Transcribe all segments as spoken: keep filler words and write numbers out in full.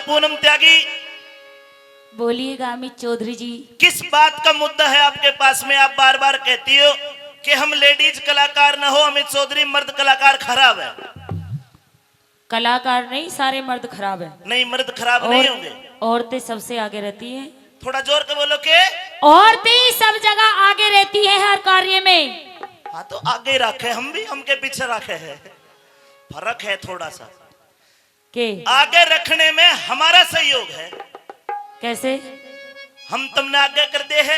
पूनम त्यागी, बोलिएगा अमित चौधरी जी। किस बात का मुद्दा है आपके पास में? आप बार बार कहती हो कि हम लेडीज कलाकार ना हो, अमित चौधरी मर्द कलाकार खराब है। कलाकार नहीं, सारे मर्द खराब है। नहीं, मर्द खराब और नहीं होंगे। औरतें सबसे आगे रहती हैं। थोड़ा जोर के बोलो के। औरतें ही सब जगह आगे रहती है हर कार्य में। हाँ, तो आगे रखे हम भी, हमके पीछे रखे हैं, फर्क है थोड़ा सा। के? आगे रखने में हमारा सहयोग है। कैसे? हम तुमने आगे कर दे है।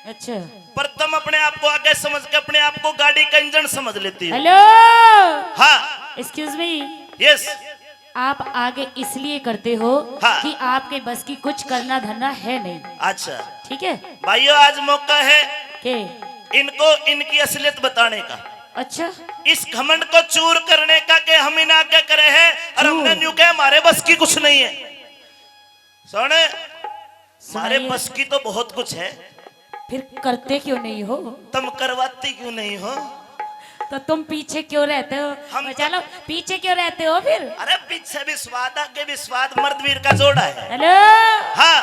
अच्छा। पर तुम अपने आप को आगे समझ के अपने आप को गाड़ी का इंजन समझ लेती हो। हेलो। हाँ। Excuse me। Yes। आप आगे इसलिए करते हो हाँ। कि आपके बस की कुछ करना धरना है नहीं। अच्छा। ठीक है। भाइयों, आज मौका है के? इनको इनकी असलियत बताने का। अच्छा। इस घमंड को चूर करने का के हम इन आगे करे हैं और हमने न्यू कहे हमारे बस की कुछ नहीं है। सुन, हमारे बस की तो बहुत कुछ है। फिर करते क्यों नहीं हो? तुम करवाती क्यों नहीं हो? तो तुम पीछे क्यों रहते हो? हम तो चलो, पीछे क्यों रहते हो फिर? अरे, पीछे भी स्वाद, आगे भी स्वाद, मर्द वीर का जोड़ा है। हेलो। हाँ।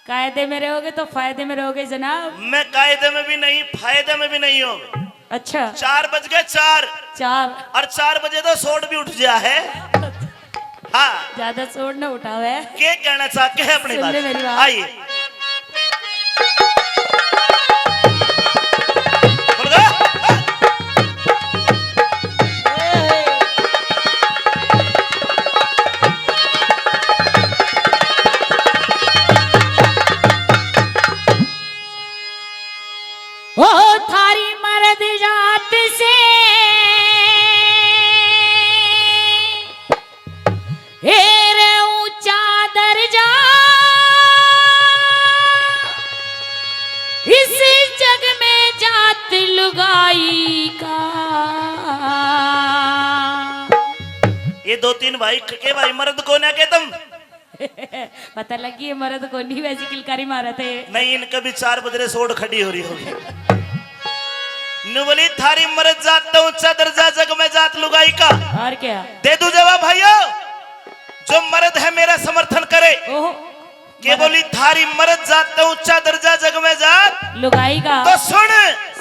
कायदे में रहोगे तो फायदे में रहोगे जनाब। मैं कायदे में भी नहीं, फायदे में भी नहीं हूँ। अच्छा। चार बज गए, चार। चार। और चार बजे तो सोट भी उठ गया है। हाँ। ज्यादा सोट ना उठावे। के कहना चाहते हैं अपनी बात? मेरी बात। आइए। ओ थारी मर्द जात से हेर ऊंचा दर्जा इस जग में जात लुगाई का। ये दो तीन भाई के भाई मर्द को ना के तुम। पता लगी ये मर्द को नहीं वैसी किलकारी मारा थे। नहीं, इनका भी चार बजरे सोड खड़ी हो रही होगी। नु बोली थारी मर्द जात तो ऊंचा दर्जा जग में जात लुगाई का। और क्या? दे दू जवाब भाइयों, जो मर्द है मेरा समर्थन करे। ओहो। के बोली थारी मर्द जात तो ऊंचा दर्जा जग में जात लुगाई का। तो सुन।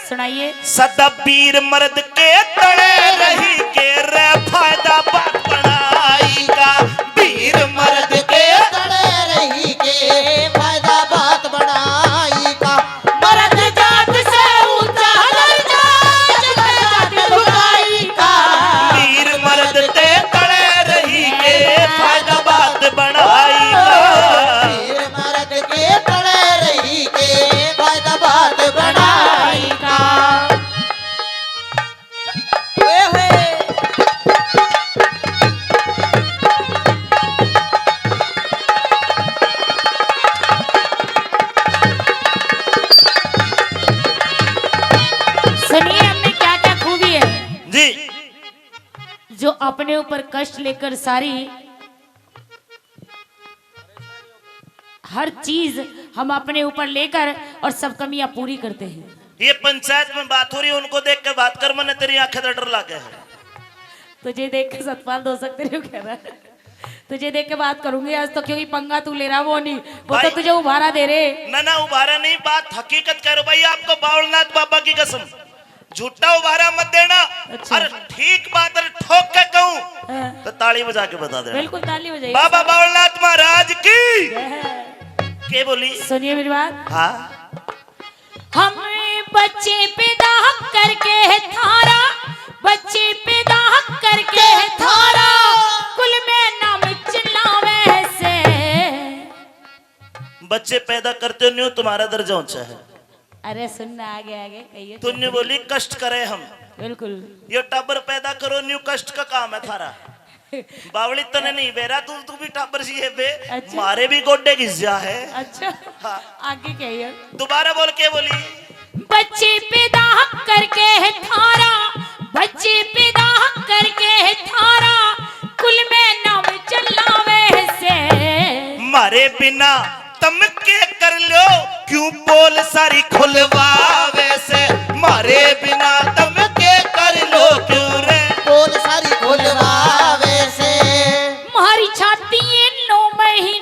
सुनाइए। सदा वीर मर्द के तले रही के रे फायदा बात बनाई का। वीर मर्द के तले रही के फायदा बात बनाई का। मर्द जात से ऊंचा दर्जा जग में जात लुगाई का। वीर मर्द के तले रही के फायदा बात बनाई का। वीर मर्द के तले रही के फायदा बात बनाई का। ओए होए। सुनिए, हमें क्या क्या खूबी है जी। जो अपने ऊपर कष्ट लेकर सारी हर चीज हम अपने ऊपर लेकर और सब कमियां पूरी करते हैं। ये पंचायत में बात हो रही है, उनको देख के बात कर, मन्ने तेरी आंखें तो डर लागे है। तुझे देख के सतपाल दो सकते हो कह रहा है। तुझे देख के बात करूंगी आज तो, क्योंकि पंगा तू ले रहा, वो नहीं, वो तो भाई, तुझे उभारा दे रहे। ना ना, उभारा नहीं, बात हकीकत कह रहा हूं भाई, आपको बावलनाथ बाबा की कसम। झूठा उभारा मत देना। अच्छा। अरे ठीक बात, अरे ठोक के कहूं हाँ। तो ताली बजा के बता देना। बिल्कुल ताली बजाइए। बाबा बावलनाथ महाराज की। जय है। के बोली? सुनिए मेरी बात। हाँ। हम बच्चे पैदा करके थारा, बच्चे पैदा करके थारा, कुल में नाम चिल्लावे से। बच्चे पैदा करते हो, न्यू तुम्हारा दर्जा ऊंचा है। अरे सुनना, आगे आगे कहिए। तूने बोली कष्ट करे हम। बिल्कुल। ये टाबर पैदा करो, न्यू कष्ट का काम है थारा। बावली तने नहीं बेरा, तू, तू भी टाबर सी है बे। अच्छा। मारे भी गोडे घिस जा है। अच्छा। हाँ। आगे कहिए। दोबारा बोल के बोली। बच्चे पैदा करके है थारा, बच्चे पैदा करके है थारा, कुल में नाम चलावे से। मारे बिना तम के कर लो, क्यों पोल सारी खुलवावे से? मारे बिना तम के कर लो, क्यों रे? पोल सारी खुलवावे से। मारी छाती ये नौ महीने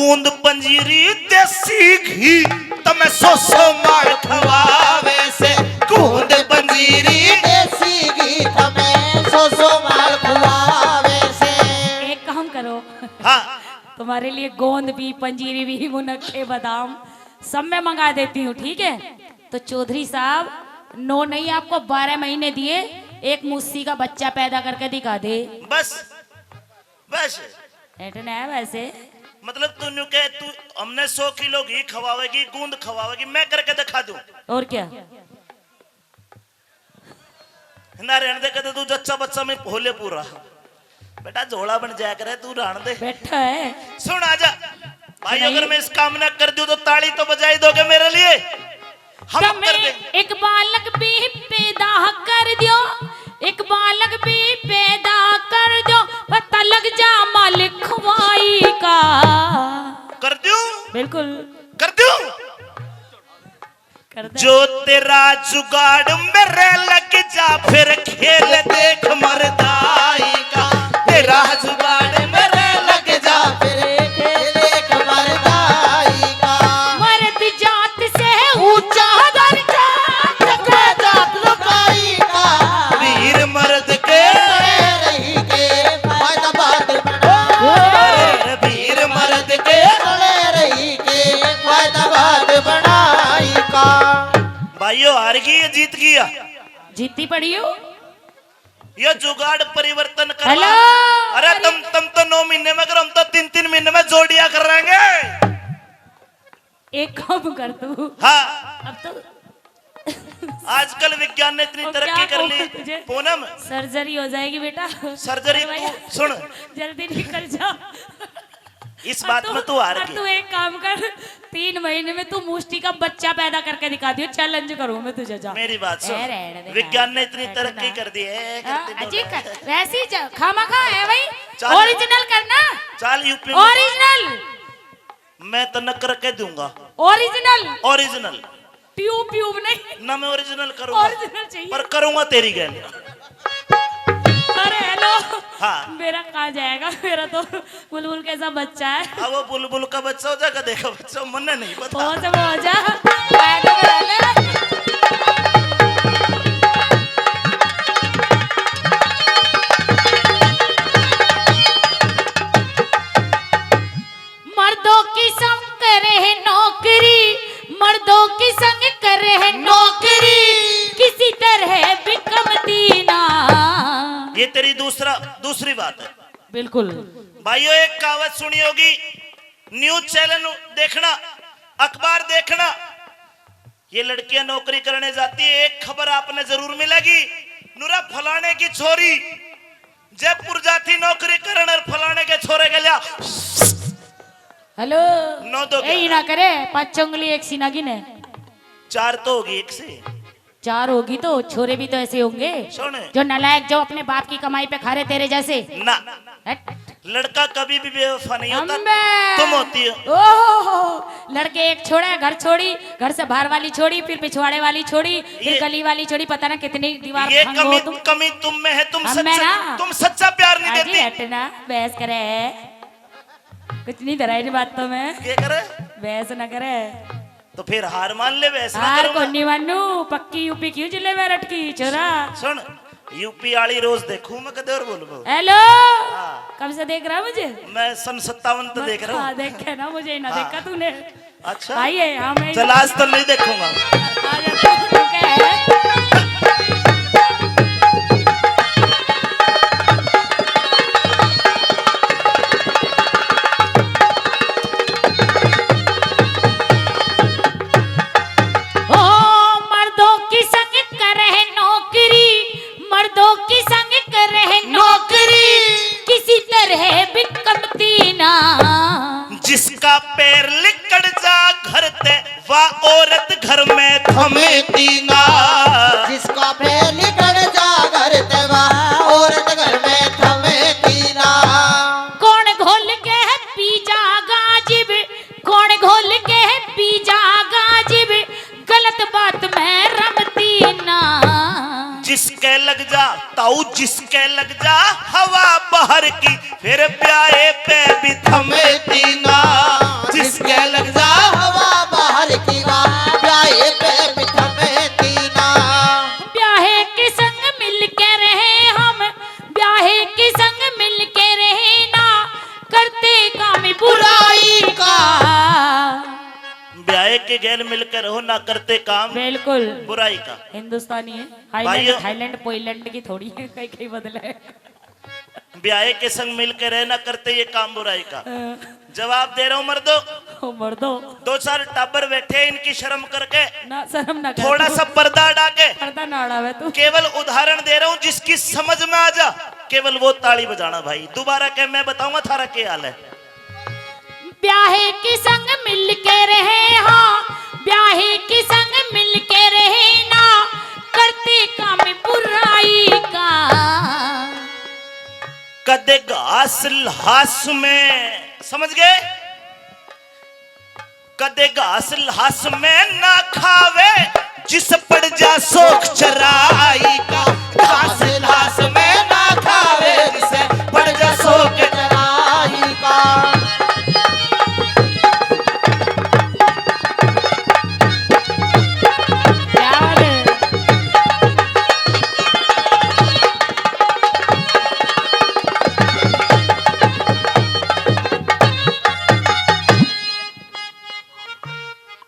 गूंद पंजीरी देसी घी, तमे सौ सौ माल खवावे से। गूंद पंजीरी देसी घी, तमे सौ सौ माल खवावे से। एक काम करो, हाँ। तुम्हारे लिए गोंद भी, पंजीरी भी, मुनक्के, बादाम सब मैं मंगा देती हूँ, ठीक है? तो चौधरी साहब, नौ नहीं, आपको बारह महीने दिए, एक मुस्सी का बच्चा पैदा करके दिखा दे। बस, बस। इतना है वैसे। मतलब तू न्यू कह, तू हमने सौ किलो घी खवावेगी, गूंद खवावेगी, मैं करके दिखा दूं। और क्या? ना रहने दे, कहते तू जच्चा बच्चा में होले पूरा। बेटा झोला बन जाया करे, तू रहने दे। बैठा है। सुन आजा। भाई, सुनाइए। अगर मैं इस काम ने कर दूं तो ताली तो बजाई दोगे मेरे लिए? हम तमे कर दे। एक बालक भी पैदा कर दियो, एक बालक भी पैदा कर दियो, पता लग जा मालिक खुवाई का। कर दूं? बिल्कुल। कर दूं? कर दे। जो तेरा जुगाड़ मेरे लग जा, फिर खेल देख मर्दाई का। तेरा जुगाड़ मेरे लग जा, फिर खेल देख मर्दाई का। मर्द जात से ऊंचा दर्जा, जगह जात लुकाई का। वीर मर्द के रही के, बात बात बना। अरे वीर मर्द के रही के, बात बात बनाई का। भाइयों, हार गई या जीत गई? जीती पड़ी हो। ये जुगाड़ परिवर्तन करवा। हेलो। अरे तुम, तुम तो नौ महीने में करो, हम तो तीन तीन महीने में जोड़िया कर रहेंगे। एक काम कर तू। हाँ। अब तो आजकल विज्ञान ने इतनी वो तरक्की क्या कर कहूँ ली तुझे? पूनम। सर्जरी हो जाएगी बेटा। सर्जरी अरे तू भैया, सुन। जल्दी निकल जा। इस अब बात तू, में तू हार अब गई। तू एक काम कर, तीन महीने में तू मुष्टी का बच्चा पैदा करके दिखा दियो, चैलेंज करूँ मैं तुझे, जा। मेरी बात सुन। ए, रहने दे विज्ञान यार, ने इतनी रहने तरक्की दे। कर दी है, हाँ, करती अजी दौलत कर, वैसे ही जा, खामा खा है भाई। चल। ओरिजिनल करना। चल यूपी में। ओरिजिनल। मैं तो नकर के दूंगा। ओरिजिनल। ओरिजिनल। ट्यूब, ट्यूब नहीं। ना मैं ओरिजिनल करूंगा। ओरिजिनल चाहिए। पर करूंगा तेरी गैल। अरे हेलो। हाँ। मेरा कहाँ जाएगा? मेरा तो बुलबुल कैसा बच्चा है। अब वो बुलबुल का बच्चा हो जा, गधे का बच्चा हो, मन्ने नहीं पता। हो जा, हो जा। फायदे में रह ले। मर्दों की संग करे है नौकरी, मर्दों की संग करे है नौकरी, किसी तरह भी कमती ना। ये तेरी दूसरा, दूसरी बात है। बिल्कुल। भाइयों, एक कहावत सुनी होगी, न्यूज़ चैनल देखना, अखबार देखना, ये लड़कियां नौकरी करने जाती है, एक खबर आपने जरूर मिलेगी, नुरा फलाने की छोरी जयपुर जाती नौकरी करण और फलाने के छोरे के लिया। हेलो। नौ दो ए, ग्यारह। ना करे, पाँच उंगली एक सी ना गिने। चार तो होगी एक से। चार होगी तो छोरे भी तो ऐसे होंगे। सुन। जो नालायक, जो अपने बाप की कमाई पे खा रहे तेरे जैसे। ना। हट। लड़का कभी भी बेवफा नहीं होता, अम्बे। तुम होती हो। ओहो, लड़के एक छोड़ा, घर छोड़ी, घर से बाहर वाली छोड़ी, फिर पिछवाड़े वाली छोड़ी, फिर ये, गली वाली छोड़ी, पता ना कितनी दीवार ये कमी, तुम। कमी तुम में है, तुम सच्चा, ना। तुम सच्चा प्यार नहीं देती। हटना, बहस करे। कुछ नहीं धरा इन बातों में। ये करे? बहस ना करे। तो फिर हार मान ले, बहस ना करूंगा। हार को नहीं मानू, पक्की यूपी क्यों जिले में रटकी, छोरा? सुन, यूपी आली रोज देखूं मैं, कदे और बोलबो। हेलो। हाँ। कब से देख रहा है मुझे? मैं सन सत्तावन तो देख रहा हूँ। हाँ, देखे ना मुझे, ना हाँ। देखा तूने। अच्छा। आइए, हाँ, मैं चल, आज तो नहीं देखूंगा। आ जा, तू क्या है? ओ मर्दों की संग करे नौकरी, मर्दों की संग करे नौकरी, किसी तरह भी कमती ना। जिसका पैर लिकड़ जा घर ते, वा औरत घर में थमती ना। जिसका पैर लिकड़ जा घर ते, वा औरत घर में थमती ना। कौन घोल के है पी जागा जिब, कौन घोल के है पी जागा जिब, गलत बात में रमती ना। जिसके लग जा ताऊ, जिसके लग जा हवा बाहर की, फिर ब्याहे पे भी थमती ना। जिसके लग जा हवा बाहर की ना, ब्याहे पे भी थमे तीना। ब्याहे के संग मिल के रहे हम, ब्याहे के संग मिल के रहे ना, करते काम बुराई का। ब्याहे के गैल मिलकर रहो, ना करते काम बिल्कुल। बुराई का। हिंदुस्तानी है, भाइयों। हाईलैंड, थाईलैंड, पोलैंड की थोड़ी है, कहीं कहीं बदला है। ब्याहे के संग मिलकर रहे, ना करते ये काम बुराई का। हाँ। जवाब दे रहा हूँ मर्दो। ओ मर्दो। दो चार टाबर बैठे, इनकी शर्म करके ना, शर्म ना कर थोड़ा तू। सा पर्दा हटा के पर्दा ना हटावे तू। केवल उदाहरण दे रहा हूँ, जिसकी समझ में आ जा, केवल वो ताली बजाना भाई। दोबारा कह, मैं बताऊंगा थारा के हाल है। ब्याहे के संग मिल के रहे हाँ, ब्याहे के संग मिल के रहे ना, करते काम बुराई का। कदे घास लाश में, समझ गए? कदे घास लाश में ना खावे, जिस पड़ जा शौक चराई का। घास लाश में ना खावे, जिस पड़ जा शौक चराई का। क्या बात है।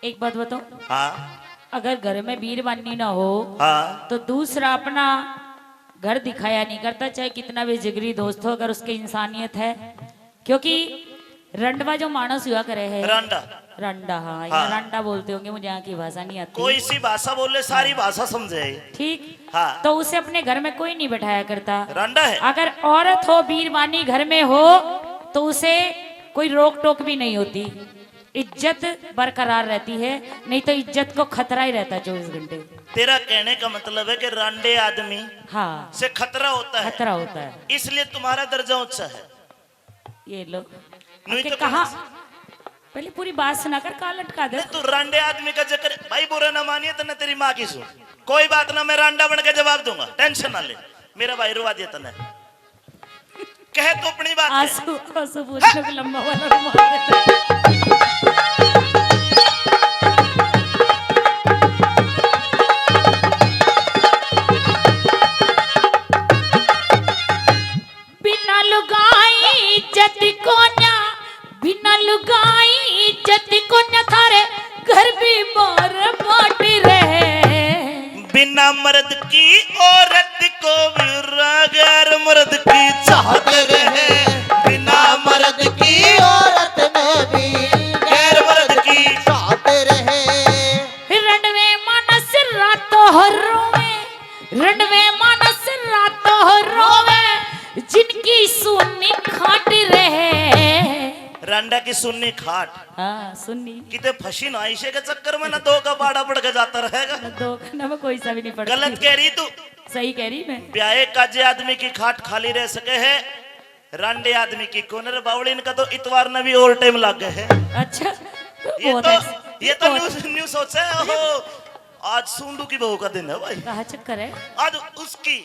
एक बात बताओ, हाँ। अगर घर में बीरबानी ना हो, हाँ। तो दूसरा अपना घर दिखाया नहीं करता, चाहे कितना भी जिगरी दोस्त हो, अगर उसकी इंसानियत है। क्योंकि रंडवा जो मानस हुआ करे है, रंडा। रंडा, हाँ, या हाँ। रंडा बोलते होंगे, मुझे यहाँ की भाषा नहीं आती। कोई सी भाषा बोले, सारी भाषा समझे। ठीक। हाँ। तो उसे अपने घर में कोई नहीं बैठाया करता। रंडा है। अगर औरत हो, बीरबानी घर में हो, तो उसे कोई रोक टोक भी नहीं होती। इज्जत बरकरार रहती है, नहीं तो इज्जत को खतरा ही रहता है चौबीस घंटे। तेरा कहने का मतलब है कि रांडे आदमी हाँ। से खतरा होता है। खतरा होता है। इसलिए तुम्हारा दर्जा ऊंचा है। ये लो। नहीं आके तो कहाँ? कहाँ? पहले पूरी बात सुनाकर कहाँ लटका दे। नहीं, तू रांडे आदमी का जिक्र, भाई बुरा ना मानिए, तन्ने तेरी माँ की सू। कोई बात ना, मैं रांडा बन के जवाब दूंगा, टेंशन ना ले। मेरा भाई रुवा दिया तन्ने। कह तो अपनी बात है। आंसू, आंसू पूछने को लंबा वाला रुमाल दे। बिना लुगाई इज्जत कोन्या, बिना लुगाई इज्जत कोन्या, थारे घर भी मार बाट रहे। बिना मर्द की औरत को भी गैर मर्द की चाहत रहे। बिना मर्द की औरत में भी गैर मर्द की चाहत रहे। रंडवे मानस रातों हर रोवे, रंडवे मानस रातों हर रोवे, जिनकी सुन्नी खाट रहे। रंडा की सुन्नी खाट। हाँ, सुन्नी। किते फंसी ना इसे के चक्कर में ना दो का बाड़ा पड़ के जाता रहेगा। ना दो का ना, मैं कोई सा भी नहीं पढ़ती। गलत कह रही तू। सही कह रही मैं। ब्याहे काजे आदमी की खाट खाली रह सके है, रांडे आदमी की कोने रे बावली, इनका तो इतवार ने भी ओवर टाइम लाग गए है। अच्छा, ये बहुत तो, ऐसे, ये तो बहुत न्यू, न्यू सोचा है। ओहो, आज सूंडू की बहू का दिन है भाई। कहा चक्कर है? आज उसकी,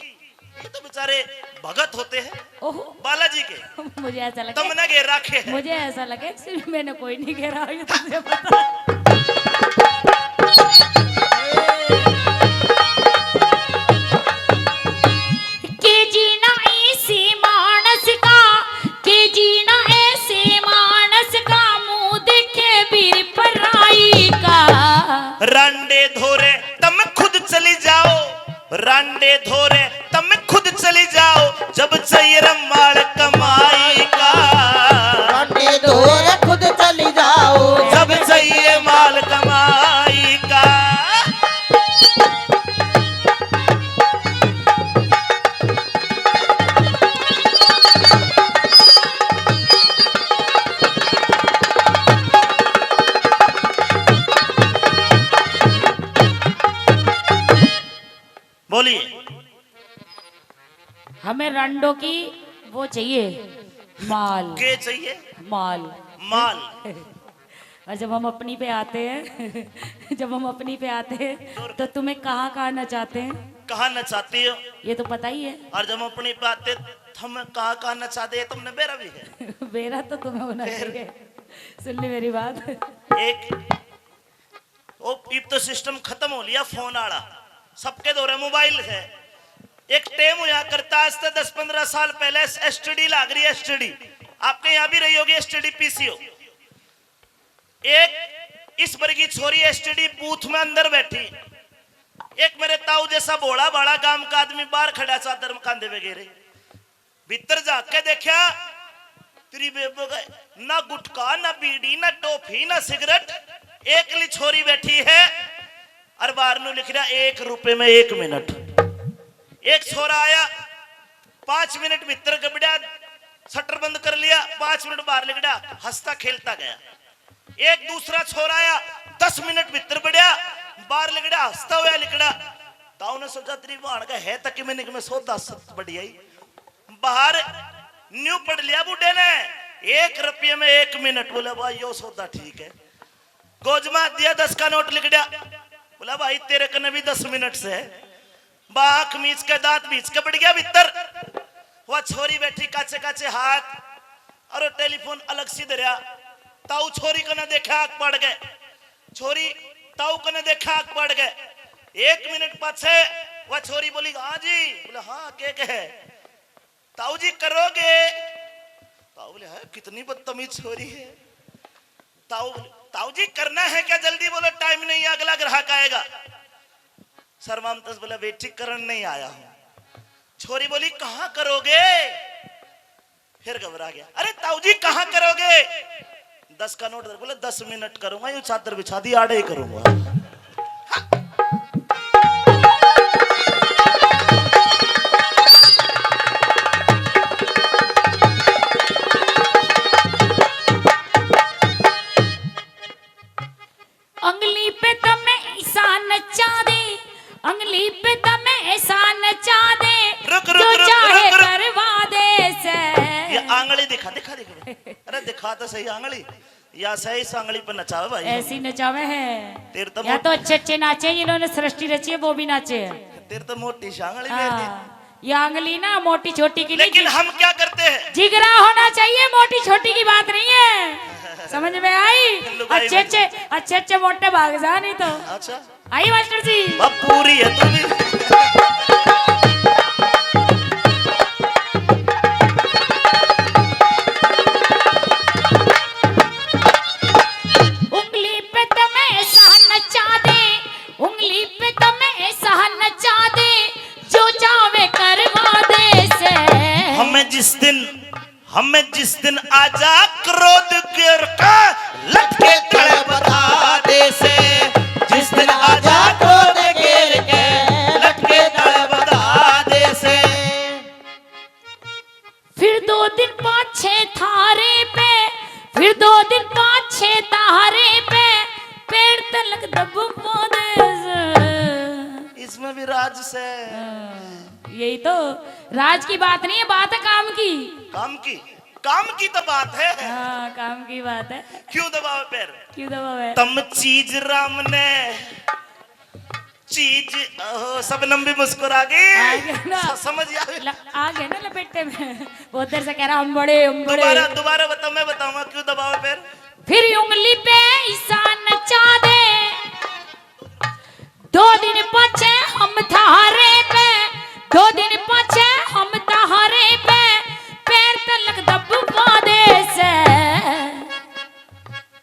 ये तो बेचारे भगत होते हैं। ओहो। बालाजी के। मुझे ऐसा लगे, तुमने घेर रखे हैं। मुझे ऐसा लगे कि सिर्फ मैंने कोई नहीं घेरा, ये तुझे पता। के जीना ऐसे मानस का, के जीना ऐसे मानस का, मुंह देखे बीर पराई का। रांडे धोरे तम खुद चली जाओ, रांडे धोरे तम खुद चली जाओ, जब चाहिए रे माल कमाई का। रांडे धोरे खुद चली जाओ, जब चाहिए माल कमाई का। बोलिए। हमें रंडो की वो चाहिए, माल। के चाहिए? माल। माल। और जब हम अपनी पे आते हैं, जब हम अपनी पे आते हैं, तो तुम्हें कहाँ कहाँ नचाते हैं? कहाँ नचाते हो? ये तो पता ही है। और जब हम अपनी पे आते, हम कहाँ कहाँ नचाते हैं, तुमने बेरा भी है। बेरा तो तुम्हें होना चाहिए। सुन ली मेरी बात। एक, ओ, इब तो सिस्टम खत्म हो लिया, फोन आला सबके दौरे मोबाइल है। एक टाइम होया करता, आज से दस पन्द्रह साल पहले एसटीडी लाग रही, एसटीडी। आपके यहाँ भी रही होगी एसटीडी, पीसीओ। एक इस पर की छोरी एसटीडी बूथ में अंदर बैठी, एक मेरे ताऊ जैसा भोला भाला गांव का आदमी बाहर खड़ा, चादर कांधे पे घेरे। भीतर जाके देखा, तेरी बेबे का ना गुटखा, ना बीड़ी, ना टॉफी, ना सिगरेट, एकली छोरी बैठी है। और बाहर नू लिख रहा, "एक रुपए में एक मिनट।" एक छोरा आया, पांच मिनट भीतर के बड़या, शटर बंद कर लिया, पांच मिनट बाहर लिकड़ा, हंसता खेलता गया। एक दूसरा छोरा आया, दस मिनट भीतर बड़या, बाहर लिकड़ा, हंसता हुआ लिकड़ा। ताऊ ने सोचा, "तेरी भाण का है तक मैंने कि मैं सौदा सत बढ़िया ही।" बाहर न्यू पढ़ लिया बूढ़े ने, "एक रुपये में एक मिनट।" बोले, "भाई, यो सौदा ठीक है।" गोजमा दिया, दस का नोट लिकड़ा। बोला, "भाई, तेरे कने भी दस मिनट से।" बा आंख मीच के, दांत भींच के बढ़ गया भीतर। वह छोरी बैठी काचे काचे हाथ, और टेलीफोन अलग सी धरया। ताऊ छोरी कने देखा, आंख पड़ गए। छोरी ताऊ कने देखा, आंख पड़ गए। एक मिनट पाछे वह छोरी बोली, "हाँ जी।" बोले, "हाँ, के कहे?" "ताऊ जी, करोगे?" ताऊ बोले, "है, कितनी बदतमीज छोरी है।" ताऊ बोले, "ताऊ जी, करना है क्या? जल्दी बोलो, टाइम नहीं है, अगला ग्राहक आएगा।" शर्माम तस बोला, "बेटी, करण नहीं आया हूं।" छोरी बोली, "कहाँ करोगे?" फिर घबरा गया, "अरे ताऊ जी, कहाँ करोगे?" दस का नोट धर, बोले, "दस मिनट करूंगा, यूं चादर बिछा दी, आड़े ही करूंगा।" अंगली पे तमे ईसा नचा दे, अंगली पे तमे ईसा नचा दे, रुक, रुक, जो रुक, चाहे रुक, रुक। करवा दे से। ये आंगली दिखा, दिखा, दिखा। अरे दिखा तो सही आंगली। या सही इस आंगली पे नचावे भाई। ऐसी नचावे है। तेरे तो या मोट- तो अच्छे अच्छे नाचे, जिन्होंने सृष्टि रची है वो भी नाचे। तेरे तो मोटी सी आंगली मेरी। हाँ। ये आंगली ना मोटी छोटी की नहीं, लेकिन जि-, हम क्या करते हैं? जिगरा होना चाहिए, मोटी छोटी की बात नहीं है। समझ में आई? लुगाई अच्छे में। अच्छे, अच्छे अच्छे मोटे भाग जा नहीं तो। अच्छा। आई मास्टर जी? अब पूरी है तू भी। उंगली पे तमे ईसा नचा दे, उंगली पे तमे ईसा नचा दे, जो चाहे करवा दे से। हमें जिस दिन, हमें जिस दिन आजा क्रोध गिर के लटके तले बता दे से, जिस दिन आजा क्रोध गिर के लटके तले बता दे से। फिर दो दिन पाछे थारे पे, फिर दो दिन पाछे थारे पे, पैर तलक दबवा दे से। इसमें भी राज से। हाँ, यही तो, राज की बात नहीं है, बात है काम की। काम की, काम की तो बात है। हाँ, काम की बात है। क्यों दबावे पैर? क्यों दबावे? तम चीज राम ने चीज, ओहो, सबनम भी मुस्कुरा गई। आ गया ना। स-, समझ आ गई। ल-, आ गया ना लपेटे में। वो उधर से कह रहा, "हम बड़े, हम बड़े।" दोबारा, दोबारा बता, मैं बताऊंगा क्यों दबावे पैर। फिर उंगली पे ईसा नचा दे, दो दिन पाछे हम थारे पे, दो दिन पाछे हम थारे पे, पैर तलक दबवा दे से।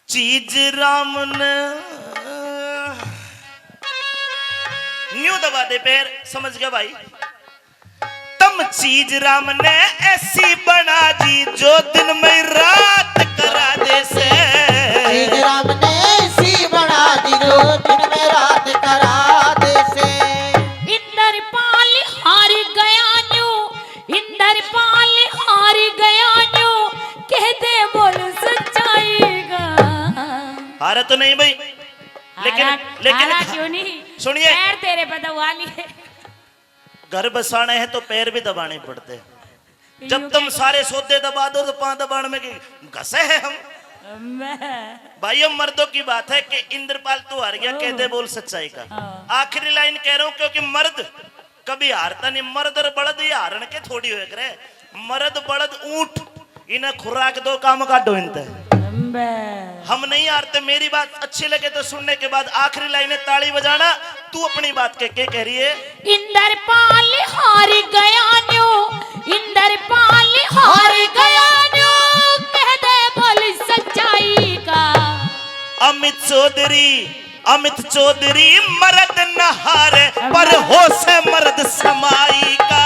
चीज राम ने न्यू दबा दे पैर, समझ गया भाई? तम चीज राम ने ऐसी बना दी, जो दिन में रात करा दे से। चीज राम ने ऐसी बना दी, जो दिन में रात करा दे से। इंद्रपाल हार गया न्यू, इंद्रपाल हार गया न्यू, कह दे बोल सच्चाई का। हारा तो नहीं भाई, लेकिन, हारा, लेकिन हारा क्यों नहीं? सुनिए। पैर तेरे पे दबा लिए। घर बसाने हैं तो पैर भी दबाने पड़ते हैं। जब तुम सारे सौदे दबा दो तो पां दबाण में की घसे हैं हम। मैं भाई, ये मर्दों की बात है कि इंद्रपाल तू हार गया, कह दे बोल सच्चाई का। हाँ। आखिरी लाइन कह रहा हूँ, क्योंकि मर्द कभी हारता नहीं। मर्द और बलद ये हारण के थोड़ी होए करे। मर्द, बलद, ऊंट, इन्हें खुराक दो, काम काटो इनते। बे। हम नहीं हारते। मेरी बात अच्छी लगे तो सुनने के बाद आखिरी लाइन है, ताली बजाना। तू अपनी बात के, के कह रही है? इंद्रपाल हार गया न्यू, इंद्रपाल हार गया न्यू, कह दे बोल सच्चाई का। अमित चौधरी, अमित चौधरी मर्द न हारे, पर होश है मर्द समाई का।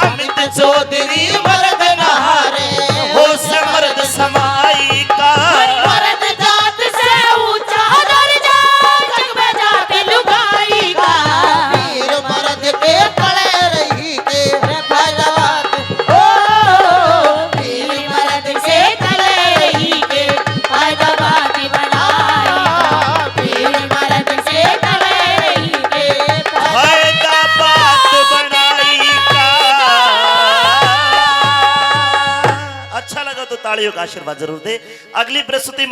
अमित चौधरी मर्द न हारे, होश है मर्द समाई का। मर्द जात से ऊंचा दर्जा, जग में जात लुगाई का। वीर मर्द के तले रही के फैसला ओ, वीर मर्द से तले रही के फैसला बनाई का। वीर मर्द से तले रही के फैसला बात बनाई का। अच्छा लगा तो तालियों का आशीर्वाद जरूर दे। अगली प्रस्तुति